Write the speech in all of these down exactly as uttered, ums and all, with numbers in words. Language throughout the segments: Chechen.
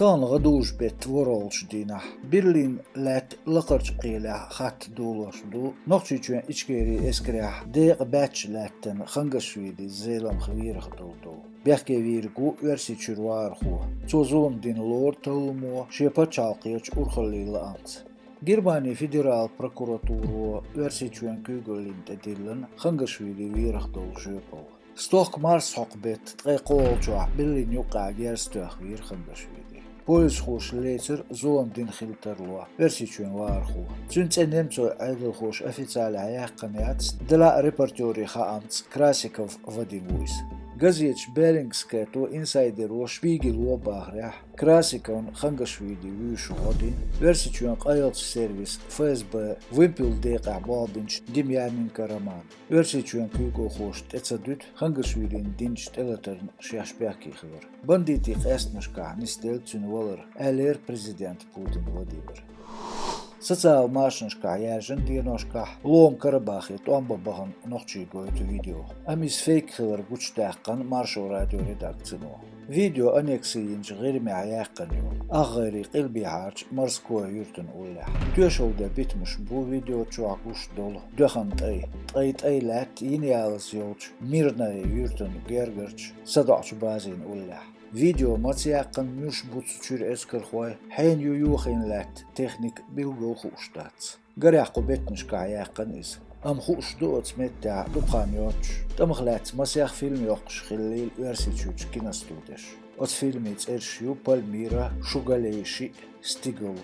Тахана гӀадужу бетта ворхӀолгӀачу дийнахь Берлин лаьтта лакхарчу кхелехь хатта долош ду Нохчийчоьнан Ичкерин эскарехь декъа баьчча лаьттина Хангашвили Зеламха вийрах долу дов. Бехке вийриг ву Оьрсийчуьра вахархо. Цо зулам дина лору талламо шен пачхьалкхерчу урхаллин лаамца. Германин федерал прокуратуро Оьрсийчоьнан куьйгаллина тӀедиллина Хангашвили вийрах долу жоьпалла. Стохка марсхьокху бетта ткъе кхоалгӀачохь Берлин юккъехь герз тоьхна вийра Хангашвили. Полисхоша лецира зулам дина хила тарло Оьрсийчоьнан вахархо. Цуьнан цӀе немцойн Ӏедалхоша официалехь яьккхина яц, делахь а репортерийн хаамца Красиков Вадим ву иза. Газеташ Берингская то Инсайдеро Шпигело бахарехь, Красиковна Хангашвили вуьйшучу гӀо дина Оьрсийчоьнан къайлахчу сервисан ФСБ вимпелан декъехь болх бинчу Демьяненко Романа. Оьрсийчоьнан куьйгалхоша тӀе ца дуьту Хангашвилина динчу тӀелатарна шаьш бехке хилар. Бандитийн къаьстамашкахь нисделла цуьнан валар, аьллера президента Путин Владимира. Социалан машанашкахь яьржина деношкахь Лома Карабахе тӀом бан бахана нохчий гойту видео. Амма иза фейк хилар гучудаьккхина Маршо радион редакцино. Видео аннекси йинчу ГӀирмехь яьккхина ю, АхгӀайрин къилбехьарчу Морской юьртана уллехь. Тоьшалла ден битамаш бу видео чохь гуш долу доьхна тӀай. Ткъе тӀай лаьтта йина ялаза йолчу Мирная юьртана гергарчу садоӀучу базина уллехь. Видео маца яьккхина, муьлш бу цу чуьра эскархой, хьенан ю йохийна лаьтта техника билггал хууш дац. Гарехь кху беттанашкахь яьккхина иза. Амма хууш ду оцу меттехь дукха хан йоццуш, тӀамах лаьцна масех фильм йоккхуш хиллийла Оьрсийчуьрчу киностудеш. Оцу фильмийн цӀераш ю Пальмира, Шугалей шиъ, Стигл.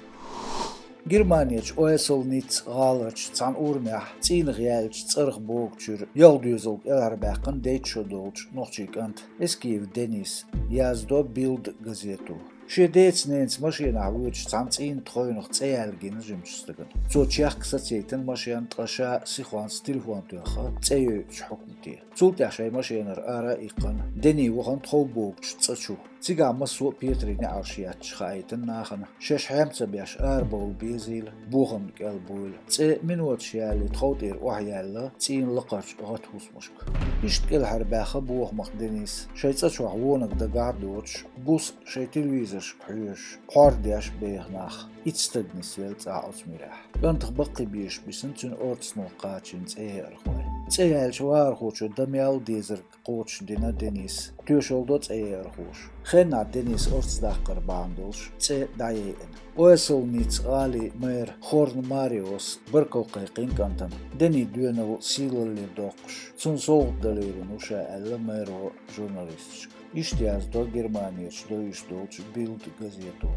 Германерчу Ойсел-Ницца гӀаларчу цхьана урамехь цӀийнах яьллачу цӀарах богучуьра ялх доьзал кӀелхьарбаьккхина дейтта шо долчу нохчийн кӀанта Эскиев Дениса, яздо Билд газето. Шен деца-ненаца машенахь воьдучу цхьана цӀийнан тхевнах цӀе яьлла гина жимачу стагана. Цо чехка сацийтина машен, ткъа ша сихонца телефон тоьхна цӀе йойтучу хьукмате. Цул тӀаьхьа шайн машенара ара а иккхина, Дени вахана тхов богучу цӀа чу. Цигахь массо а петарийн неӀарш етташ хаийтина нахана, шаьш хьем ца беш арабовла безийла, бохамна кӀел буйла. ЦӀе миноташ ялале тхов тӀера охьаяьлла цӀийнан лакхарчу гӀатхӀусамашка. Иштта кӀелхьарбаьхна бохамах Денис, шайн цӀа чохь вониг дагахь а доцуш, буса шайн телевизоршка хьоьжуш, пхьор деш беха нах. Итт стаг нисвелла цӀахь оцу муьрехь. КӀантах баккхий безаш бисина цуьнан орцанал кхачийна цӀеяархой. ЦӀе яьллачу вахархочо дан мел дезарг кхочушдина Дениса, тоьшалла до цӀеяархоша. Хеннахь Дениса орца даккхар бахьана долуш цӀе дӀаяйина. Ойсел-Ницца гӀалин мэра Хорн Мариос баркалла кхайкхина кӀантана, Денин доьналла сийлалле доккхуш, цунна совгӀат далийла ву ша, аьлла мэро журналисташка. Иштта яздо Германерчу довзуьйтуш долчу Билд газето.